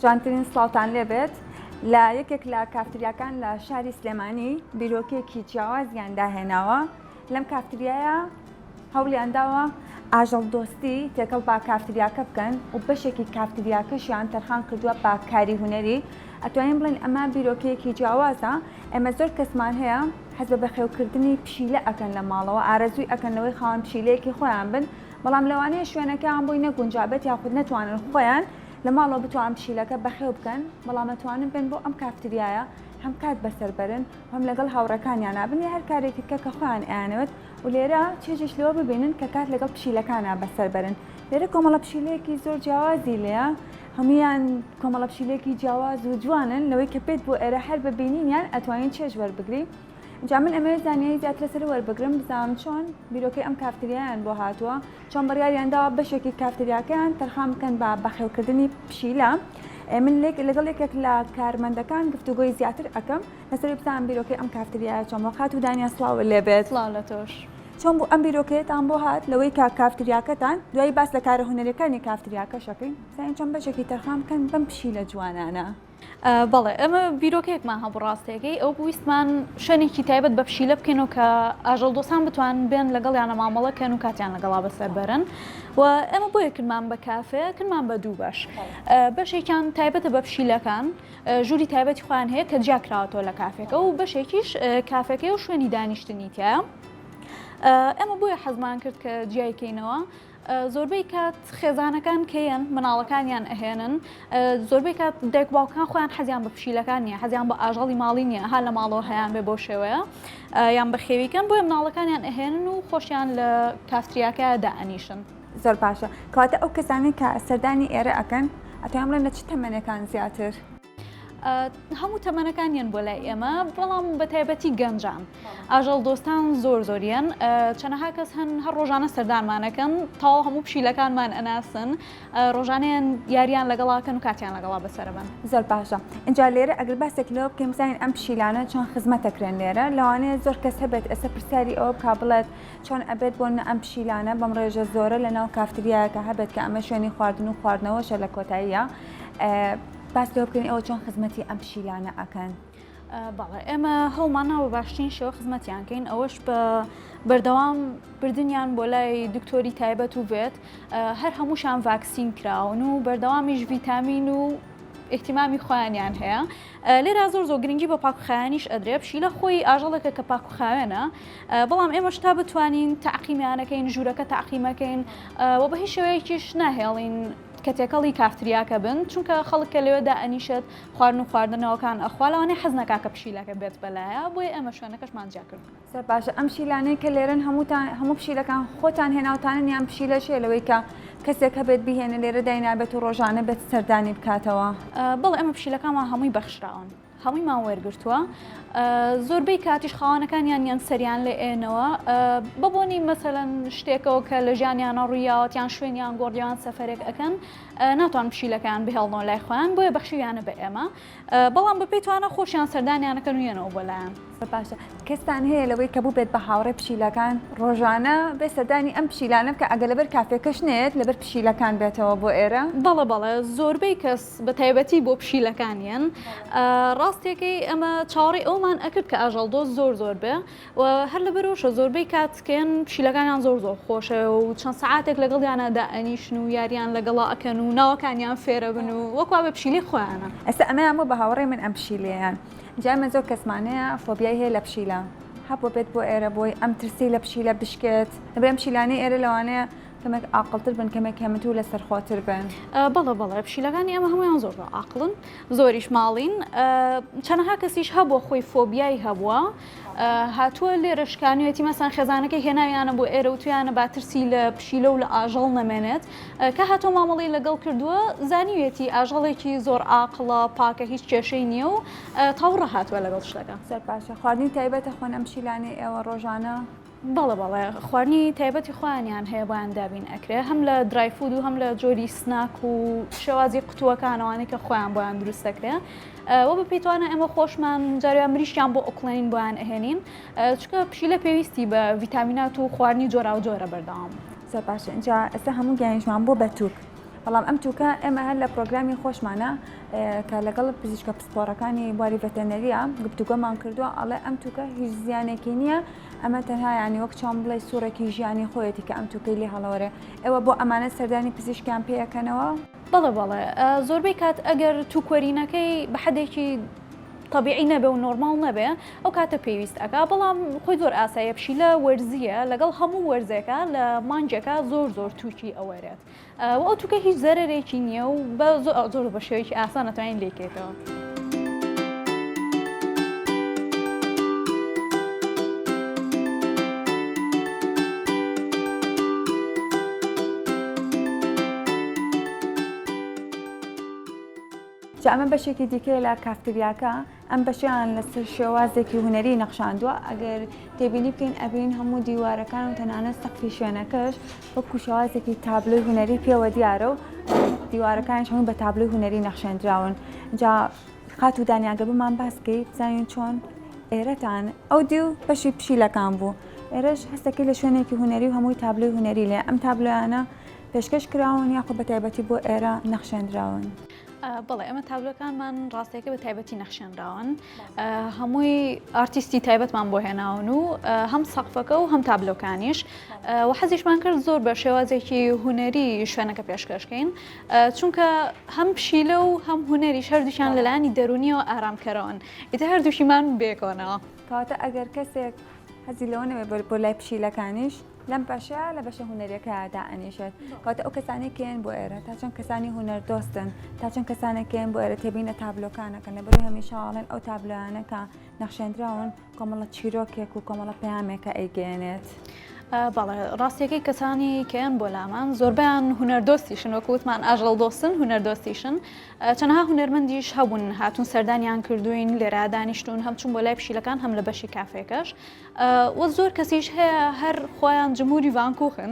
جوانترین سڵاوتان لێبێت لە یەکێک لە کافتریاکان لە شاری سلێمانی بیرۆکێکی جیاوازیان داهێناوە لەم کافتریایە هەوڵیان داوە ئاژەڵ دۆستی تێکەڵ بە کافتریاکە بکەن و بەشێکی کافتریاکەشیان تەرخان کردووە بە کاری هونەری ئەتوانین بڵێن ئەمە بیرۆکەیەکی جیاوازە ئێمە زۆر کەسمان هەیە حەز بە بەخێوکردنی پشیلە ئەکەن لە ماڵەوە ئارەزووی ئەکەن لەوەی خاوەن پشیلەیەکی خۆیان بن بەڵام لەوانەیە شوێنەکەیان بۆی نەگونجابێت یاخود نەتوانن خۆیان لە ماڵەوە بتوان پشیلەکە بەخێو بکەن بەڵام ئەتوانن بێن بۆ ئەم کافتریایە هەم کات بەسەر بەرن و هەم لەگەڵ هاوڕێکانیانا بن یا هەر کارێکی تکە کە خۆیان ئەیانەوێت و لێرە چێژیش لەوە ببینن کە کات لەگەڵ پشیلەکانا بەسەر بەرن لێرە کۆمەڵە پشیلەیەکی زۆر جیاوازی لێیە هەمویان کۆمەڵە پشیلەیەکی جیاواز و جوانن لەوەی کە پێت بۆ ئێرە هەر بە بینینیان ئەتوانین چێژ وەربگری جا من ئەمەوێت زانیاری زیاتر لەسەر وەربگرم بزانم چۆن بیرۆکەی ئەم کافتریایان بۆ هاتووە چۆن بڕیاریان داوە بەشێکی کافتریاکەیان تەرخان بکەن بە بەخێوکردنی پشیلە من لەگەڵ یەکێک لە کارمەندەکان گفتوگۆی زیاتر ئەەکەم لەسەر بزانم بیرۆکەی ئەم کافتریایە چۆن بۆ خاتوو دانیا سڵاو لێبێت سڵاو لە تۆش. چۆن بوو ئەم بیرۆکەیەتان بۆ هات لەوەی کە کافتریاکەتان دوایی باس لە کارە هونەریەکانی کافتریاکەش ئەکەین بزانین چۆن بەشێکی تەرخان بکەن بەم پشیلە جوانانە. بەڵێ ئێمە بیرۆکەیەکمان هەبوو ڕاستەکەی ئەو ویستمان شوێنێکی تایبەت بە پشیلە بکەینەوە کە ئاژەڵ دۆستان بتوان بێن لەگەڵیانە مامەڵە کەن و کاتیان لەگەڵا بەسەر بەرن و ئێمە بۆیە کردمان بە کافێ کردمان بە دوو بەش بەشێکیان تایبەتە بە پشیلەکان ژووری تایبەتی خۆیان هەیە کە جیا کراوەتەوە لە کافێکە و بەشێکیش کافەکەی و شوێنی دانیشتنی تایە ئێمە بۆیە حەزمان کرد کە جیای کەینەوە زۆربەی کات خێزانەکان کەیەن مناڵەکانیان ئەهێنن زۆربەی کات دایک باوکان خۆیان حەزیان بە پشیلەکان نییە حەزیان بە ئاژەڵی ماڵی نییە ها لە ماڵەوە هەیان بێ بۆ شێوەیە یان بەخێویکەن بۆیە مناڵەکانیان ئەهێنن و خۆشیان لە کافتریاکە دائەنیشن. زۆر باشە کەواتە ئەو کەسانەی کە سەردانی ئێرە ئەکەن ئەتوانم بڵێم لە چ تەمەنێکان زیاتر؟ هەموو تەمەنەکان یەن بۆ لای ئێمە بەڵام بە تایبەتی گەنجان ئاژەڵ دۆستان زۆر زۆریان چەنەها کەس هەن هەر ڕۆژانە سەردانمانەکەن تاو هەموو پشیلەکانمان ئەناسن ڕۆژانەیان یاریان لەگەڵاکەن و کاتیان لەگەڵا بەسەربن. زۆر باشە ئینجا لێرە ئەگەر باسێک لەوە بکەین بزانین ئەم پشیلانە چۆن خزمەت ئەکرێن لێرە لەوانەیە زۆر کەس هەبێت ئێستا پرسیاری ئەوە بکا بڵێت چۆن ئەبێت بۆ نە ئەم پشیلانە بەم ڕێژە زۆرە لە ناو کافتریایەکە هەبێت کە ئەمە شوێنی خواردن و خواردنەوەشە لە کۆتاییە باس لەوە بکەین ئەوە چۆن خزمەتی ئەم پشیلانە ئەکەن؟ بەڵێ ئێمە هەوڵمان ناوە باشترین شێوە خزمەتیان کەین ئەوەش بە بەردەوام بردنیان بۆ لای دکتۆری تایبەت و vet هەر هەمووشان ڤاکسین کراون و بەردەوامیش ڤیتامین و ئیهتیمامی خۆیانیان هەیە لێرا زۆر زۆر گرنگی بە پاکوخاوێنیش ئەدرێ پشیلە خۆی ئاژەڵێکە کە پاکوخاوێنە بەڵام ئێمەش تا بتوانین تەعقیمیانەکەین ژوورەکە تەعقیمەکەین و بە هیچ شێوەیەکیش ناهێڵین کە تێکەڵی کافتریاکە بن چونکە خەڵک کە لەوێدا ئەنیشێت خواردن و خواردنەوەکان ئەخوا لەوانەیە حەز نەکا کە پشیلەکە بێت بەلایە بۆیە ئێمە شوێنەکەشمان جیا کردووە. زۆر باشە ئەم پشیلانەی کە لێرەن هەمووتان هەموو پشیلەکان خۆتان هێناوتانن یان پشیلەش هەیە لەوەی کە کەسێک هەبێت بیهێنێ لێرە داینابێت و ڕۆژانە بێت سەردانی بکاتەوە؟ بەڵێ ئێمە پشیلەکانمان هەمووی بەخشراون. هەموویمان وەرگرتووە زۆربەی کاتیش خاوەنەکانیان یان سەریان لێ ئێنەوە بە بۆنی مەسەلەن شتێکەوە کە لە ژیانیانە ڕوویاوەت یان شوێنیان گۆڕیان سەفەرێک ئەکەن ناتوان پشیلەکەیان بهێڵنەوە لای خۆیان بۆیە بەخشیویانە بە ئێمە بەڵام بەپێی توانە خۆشیان سەردانیانەکەن و یەنەوە بۆ لایان. باشە کەستان هەیە لەوەی کە بووبێت بە هاوڕێ پشیلەکان ڕۆژانە بێ سەردانی ئەم پشیلانە بکە ئەگەر لەبەر کافێکەش نێت لەبەر پشیلەکان بێتەوە بۆ ئێرە؟ بەڵێ بەڵێ زۆربەی کەس بە تایبەتی بۆ پشیلەکان یەن ڕاستیەکەی ئەمە چاوەڕێی ئەومان ئەکرد کە ئاژەڵ دۆست زۆر زۆر بێ و هەر لەبەرەوەشە زۆربەی کات کەن پشیلەکانیان زۆر زۆر خۆشە و چەند سەعاتێک لەگەڵیانە دائەنیشن و یاریان لەگەڵا ئەکەن و ناوەکانیان فێرەبن و وەک وابێ پشیلەی خۆیانە. ئێستا ئەمەیان بوو بە هاوڕێی من ئەم پشیلەیان جا ئێمە زۆر کەسمان هەیە فۆبیای هەیە لە پشیلە هەبوو بێت بۆ ئێرە بۆی ئەم ترسی لە پشیلە بشکێت لەبەر ئەم پشیلانەی ئێرە لەوانەیە کەمێک ئاقڵتر بن کەمێک هێمنتر و لەسەرخۆتر بن. بەڵێ بەڵێ پشیلەکانی ئێمە هەموویان زۆر زۆر ئاقڵن زۆریش ماڵین چەنەها کەسیش هەبووە خۆی فۆبیای هەبووە هاتووە لێرە شکانوێتی مەسەن خێزانەکەی هێناویانە بۆ ئێرە وتویانە با ترسی لە پشیلە و لە ئاژەڵ نەمێنێت کە هاتووە مامەڵەی لەگەڵ کردووە زانیوێتی ئاژەڵێکی زۆر ئاقڵە پاکە هیچ کێشەی نییە و تاوڕە هاتووە لەگەڵ شتەکە. زۆر باشە خواردنی تایبەتە خۆن ئەم پشیلانەی ئێوە ڕۆژانە؟ بەڵێ بەڵێ خواردنی تایبەتی خۆیانیان هەیە بۆیان دابین ئەکرێ هەم لە dry food و هەم لە جۆری snack و شێوازی قوتووەکان ئەوانەی کە خۆیان بۆیان دروست دەکرێ وە بە پێی توانە ئێمە خۆشمان جاریان مریشکیان بۆ ئۆکڵێنین بۆیان ئەهێنین چونکە پشیلە پێویستی بە ڤیتامینات و خواردنی جۆراوجۆرە بەردەوام. زۆر باشە ئینجا ئێستا هەموو گیانیشمان بۆ بە توک. بەڵام ئەم توکە ئێمە هەر لە پرۆگرامی خۆشمانە کە لەگەڵ پزیشکە پسپۆڕەکانی بواری ڤێتەنەریە گفتوگۆمان کردووە ئەڵێ ئەم توکە هیچ زیانێکی نییە ئەمە تەنها یانی وەک چۆن بڵێ سوڕێکی ژیانی خۆیەتی کە ئەم توکەی لێ هەڵەوەرێ ئێوە بۆ ئەمانە سەردانی پزیشکیان پێ ئەکەنەوە؟ بەڵێ بەڵێ زۆربەی کات ئەگەر توکوەرینەکەی بە حەدێکی تەبیعی نەبێ و نۆرماڵ نەبێ ئەو کاتە پێویست ئەکا بەڵام خۆی زۆر ئاساییە پشیلە وەرزییە لەگەڵ هەموو وەرزێکا لە مانگێکا زۆر زۆر توکی ئەوەرێت و ئەو توکە هیچ زەرەرێکی نییە و بە زۆر بە شێوەیەکی ئاسان ئەتوانین لێی کەیتەوە. جا ئەمە بەشێکی دیکەیە لە کافتریاکە، ئەم بەشەیان لەسەر شێوازێکی هونەری نەخشاندووە، ئەگەر تێبینی بکەین ئەبین هەموو دیوارەکان و تەنانەت سەقفی شوێنەکەش وەکو شێوازێکی تابلۆی هونەری پێوە دیارە و دیوارەکانیش هەمووی بە تابلۆی هونەری نەخشێندراون. جا خاتوو دانیا گەر بۆمان باس بکەی بزانین چۆن ئێرەتان ئەو دیو بەشی پشیلەکان بوو ئێرەش هەستەکەی لە شوێنێکی هونەری و هەمووی تابلۆی هونەری لێ ئەم تابلۆیانە پێشکەش کراون یاخۆ بە تایبەتی بۆ ئێرە نەخشێندراون؟ بەڵێ ئێمە تابلۆکانمان ڕاستەکە بە تایبەتی نەخشێنراون هەمووی ئارتیستی تایبەتمان بۆ هێناون و هەم سەقفەکە و هەم تابلۆکانیش و حەزیشمان کرد زۆر بە شێوازێکی هونەری شوێنەکە پێشکەشکەین چونکە هەم پشیلە و هەم هونەریش هەردووکیان لەلایەنی دەرونیەوە ئارامکەرەوەن ئیتر هەردووکیمان بێکۆنەوە. کەواتە ئەگەر کەسێک حەزی لەوە نەبێت بۆ لای پشیلەکانیش لەم بەشە لە بەشە هونەریەکە دائەنیشێت کەواتە ئەو کەسانەی کێن بۆ ئێرە تا چەند کەسانی هونەر دۆستن تا چەند کەسانێک کێن بۆ ئێرە تێبینە تابلۆکانەکەن لەبەرەوەی هەمیشە ئەڵێن ئەو تابلۆیانە کە نەخشێندراون کۆمەڵە چیرۆکێک و کۆمەڵە پەیامێکە ئەیگەیەنێت. بەڵێ ڕاستیەکەی کەسانی کەیان بۆ لامان زۆربیان هونەردۆستیشن وەکو وتمان ئاژەڵ دۆستن هونەردۆستیشن چەنەها هونەرمەندیش هەبوون هاتوون سەردانیان کردوین لێرە دانیشتون هەم چون بۆ لای پشیلەکان هەم لە بەشی کافێکەش وە زۆر کەسیش هەیە هەر خۆیان جمهوری ڤانکوخن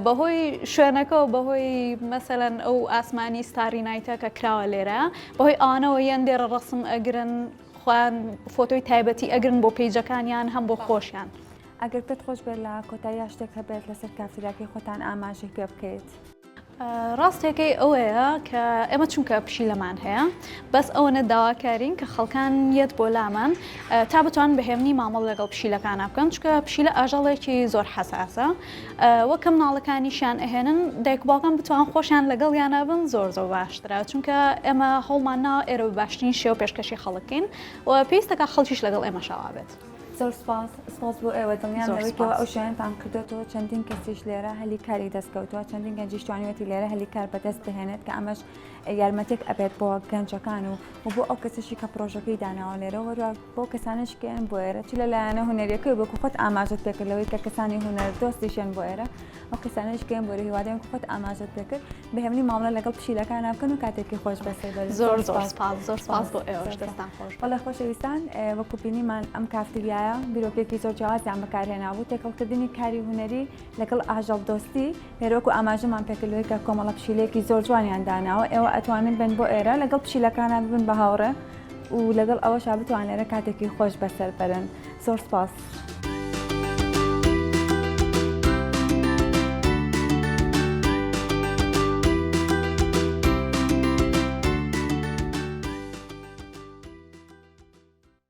بەهۆی شوێنەکەەوە بەهۆی مەسەەن ئەو ئاسمانی starry night ە کە کراوە لێرە بەهۆی ئەوانەوە یەن لێرە ڕسم ئەگرن خۆیان فۆتۆی تایبەتی ئەگرن بۆ پەیجەکانیان هەم بۆ خۆشیان. ئەگەر پێت خۆش بێت لە کۆتاییا شتێک هەبێت لەسەر کافتریاکەی خۆتان ئاماژەی پێ بکەیت. ڕاستیەکەی ئەوەیە کە ئێمە چونکە پشیلەمان هەیە بەس ئەوەنە داواکارین کە خەڵکان یەت بۆ لامان تا بتوان بەهێمنی مامەڵ لەگەڵ پشیلەکانە بکەن چکە پشیلە ئاژەڵێکی زۆر حەساسە وەکە مناڵەکانیشیان ئەهێنن دایک باوکان بتوان خۆشیان لەگەڵیانە بن زۆر زۆر باشترە چونکە ئێمە هەوڵمان نا ئێرە بە باشترین شێوە پێشکەشی خەڵکین و پێویستەکە خەڵکیش لەگەڵ ئێمە شاوا بێت. زۆر سپاس سپاس بۆ ئێوە دڵنیام لەوەی کەوا ئەو شوێنەتان کردۆتەوە چەندین کەسیش لێرە هەلی کاری دەستکەوتووە چەندین گەنجیش توانیوەتی لێرە هەلی کار بەدەست بهێنێت کە ئەمەش یارمەتێک ئەبێت بۆ گەنجەکان و و بۆ ئەو کەسەشی کە پرۆژەکەی داناوە لێرە وەروە بۆ کەسانش کێن بۆ ئێرە چ لە لایەنە هونەریەکەی وەکو خۆت ئاماژەت پێکرد لەوەی کە کەسانی هونەر دۆستیشن بۆ ئێرە ئەو کەسانەش کێن بۆ هیوادارم خۆت ئاماژەت پێکرد بە هێمنی مامەڵە لەگەڵ پشیلەکانا بکەن و کاتێکی خۆش بەسەر بەرن. زۆر زۆر سپاس زۆر سپاس بۆ ئێوەش دەستان خۆش. بەڵێ خۆشەویستان وەکو بینیمان ئەم کافتریایە بیرۆکەیەکی زۆر جیاوازیان بەکارهێنابوو تێکەڵکردنی کاری هونەری لەگەڵ ئاژەڵ دۆستی لێرە وەکو ئاماژەمان پێکرد لەوەی کە کۆمەڵە پشیلەیەکی زۆر جوانیان داناوە ئێوە ئەتوانن بن بۆ ئێرە لەگەڵ پشیلەکانە ببن بە هاوڕێ و لەگەڵ ئەوەشا بتوان لێرە کاتێکی خۆش بەسەر بەرن زۆر سپاس.